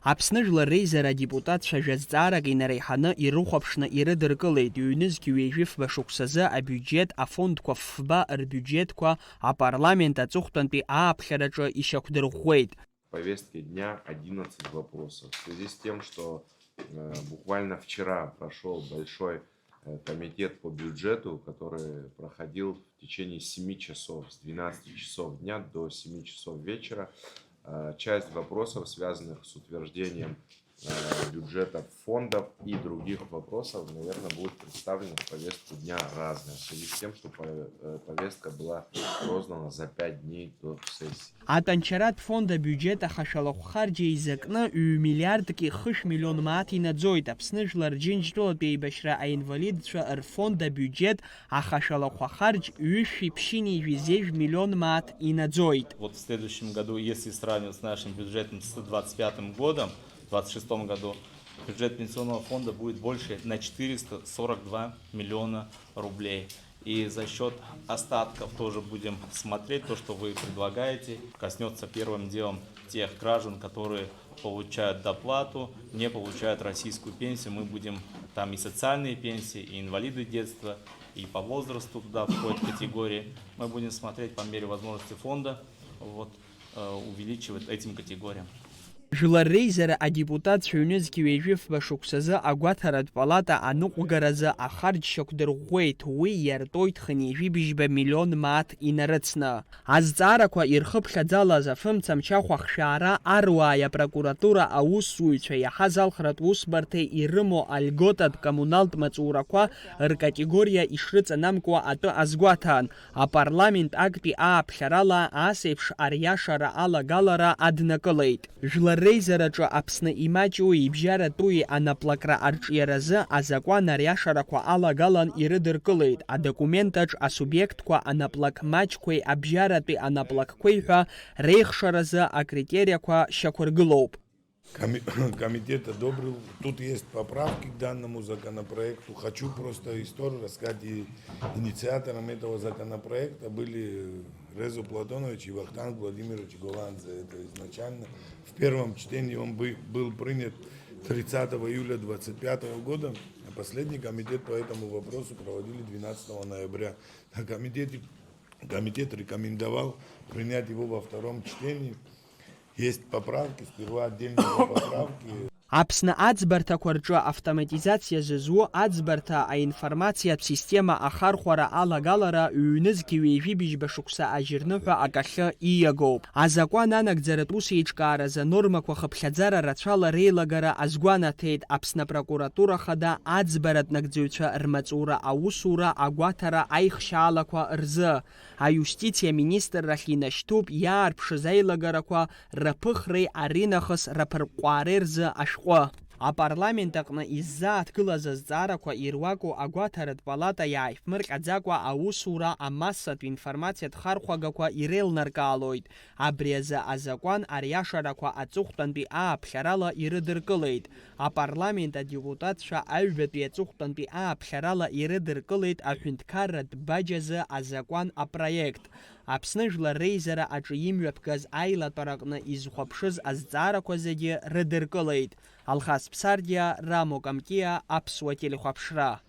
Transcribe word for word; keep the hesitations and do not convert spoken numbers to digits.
Аԥсны Жәлар Реизара адепутатцәа жәа-зҵаарак инареиҳаны ирыхәаԥшны ирыдыркылеит, ҩнызқь ҩажәи фба шықәсазы абиуџьет афондқәа фба рбиуџьетқәа апарламент аҵыхәтәантәи ааԥхьараҿы ишьақәдырӷәӷәеит. Повестке дня одиннадцать вопросов. В связи с тем, что э, буквально вчера прошел большой э, комитет по бюджету, который проходил в течение семи часов, с двенадцати часов дня до семи часов вечера. Э, Часть вопросов, связанных с утверждением э, бюджетов фондов и других вопросов, наверное, будет представлена в повестку дня разная, в связи с тем, что по- э, повестка была роздана за пять дней до сессии. Атәанчаратә фонд абиуџьет ахашәалахә харџь еизакны ҩ-миллиардки хышә миллион мааҭ инаӡоит. Аԥсны Жәлар Џьынџьтәылатәи еибашьра аинвалидцәа рфонд абиуџьет ахашәалахә харџь ҩышәи ԥшьынижәи зежә миллион мааҭ инаӡоит. Вот в следующем году, если сравнивать с нашим бюджетом с двадцать пятым годом, в двадцать шестом году бюджет пенсионного фонда будет больше на четыреста сорок два миллиона рублей. И за счёт остатков тоже будем смотреть, то, что вы предлагаете, коснётся первым делом тех граждан, которые получают доплату, не получают российскую пенсию. Мы будем там и социальные пенсии, и инвалиды детства, и по возрасту туда входят категории. Мы будем смотреть по мере возможности фонда, вот, э, увеличивать этим категориям. Жәлар Реизара адепутатцәа ҩнызқь ҩажәи фба шықәсазы агәаҭаратә палата аныҟәгаразы ахарџь шьақәдырӷәӷәеит, уи иартәоит хынҩажәи быжьба миллион мааҭ инарыцны. Азҵаарақәа ирхыԥхьаӡалаз афымцамч ахәахшәаара аруааи апрокуратура аусзуҩцәа иаҳаз алхратә усбарҭеи ирымоу альготатә коммуналтә маҵурақәа ркатегориа ишрыҵанамкуа атәы азгәаҭан. Апарламент актәи ааԥхьарала ас еиԥш ариашара алагалара аднакылеит. Жәлар Реизараҿы Аԥсны имаҷуи ибжьаратәуи анаплакра арҿиаразы азакәан ариашарақәа алагалан ирыдыркылеит, адокументаҿ асубиектқәа анаплак маҷқәеи абжьаратәи анаплакқәеи ҳәа реихшаразы акритериақәа шьақәыргылоуп. Коми- Комитет одобрил. Тут есть поправки к данному законопроекту. Хочу просто историю рассказать. И инициатором этого законопроекта были Резо Платонович и Вахтанг Владимирович Голанзе. Это изначально в первом чтении он бы- был принят тридцатого июля двадцать пятого года, а последний комитет по этому вопросу проводили двенадцатого ноября. А комитет, комитет рекомендовал принять его во втором чтении. Есть поправки, сперва отдельные поправки. Аԥсны аӡбарҭақәа рҿы автоматизациа зызу аӡбарҭа аинформациатә система ахархәара алагалара ҩнызқь ҩажәи быжьба шықәса ажьырныҳәа акахьы ииагоуп. Азакәан анагӡаратә усеиҿкааразы анормақәа хыԥхьаӡара рацәала реилагара азгәанаҭеит Аԥсны апрокуратура хада аӡбаратә нагӡаҩцәа рмаҵура аусура агәаҭара аихшьаалақәа рзы. Аиустициа министррахь инашьҭуп иаарԥшыз аилагарақәа раԥыхреи аринахыс раԥырҟәҟәаареи рзы ашәҟәы. Апарламент аҟны иззааҭгылаз азҵаарақәа ируаку агәаҭаратә палата иааиԥмырҟьаӡакәа аусура амассатә информациатә хархәагақәа иреилнаркаалоит. Абри азы азакәан ариашарақәа аҵыхәтәантәи ааԥхьарала ирыдыркылеит. Апарламент адепутатцәа аҩбатәи аҵыхәтәантәи ааԥхьарала ирыдыркылеит аҳәынҭқарратә баџь азы азакәан апроект. Аԥсны Жәлар Реизара аҿы имҩаԥгаз аилатәараҟны изхәаԥшыз азҵаарақәа зегьы рыдыркылеит. Алхас Ԥсардиа, Рамо Камкиа, Аԥсуа телехәаԥшра.